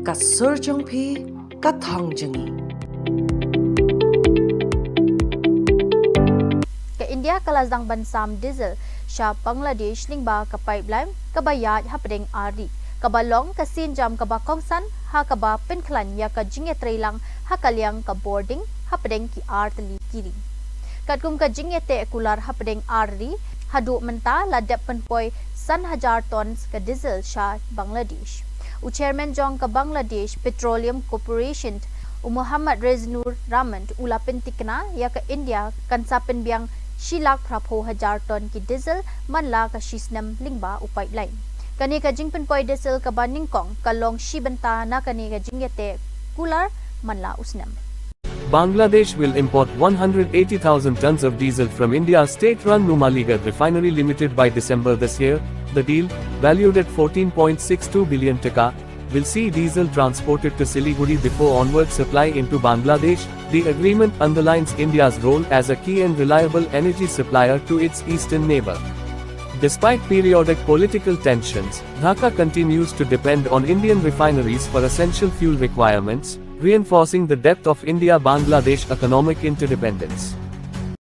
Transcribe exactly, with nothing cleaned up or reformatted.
Ka sur jong phi, ka thong jong ngi. Ka India ka la sdang ban sam diesel sha Bangladesh lyngba ka pipeline kaba ïaid hapdeng ar ri, kaba long ka sienjam kaba kongsan ha kaba pynkhlaiñ ïa ka jingïatreilang ha ka liang ka bording hapdeng ki ar tylli ki ri. Katkum ka jingïateh kular hapdeng ar ri, haduh mynta la dep pynpoi san hajar tons ka diesel sha Bangladesh. U chairman jong ka Bangladesh Petroleum Corporation, u Mohammad Reznur Rahman, u la pyntikna ïa ka India kan sa pynbiang shi lak phraphew hajar ton ki diesel man la ka shi snem lyngba u pipeline. Kane ka jingpynpoi diesel kaba nyngkong ka long shi bynta na kane ka jingïateh kular man la u snem. Bangladesh will import one hundred eighty thousand tons of diesel from India's state-run Numaligarh refinery limited by December this year. The deal, valued at fourteen point six two billion taka, will see diesel transported to Siliguri before onward supply into Bangladesh. The agreement underlines India's role as a key and reliable energy supplier to its eastern neighbor. Despite periodic political tensions, Dhaka continues to depend on Indian refineries for essential fuel requirements, reinforcing the depth of India-Bangladesh economic interdependence.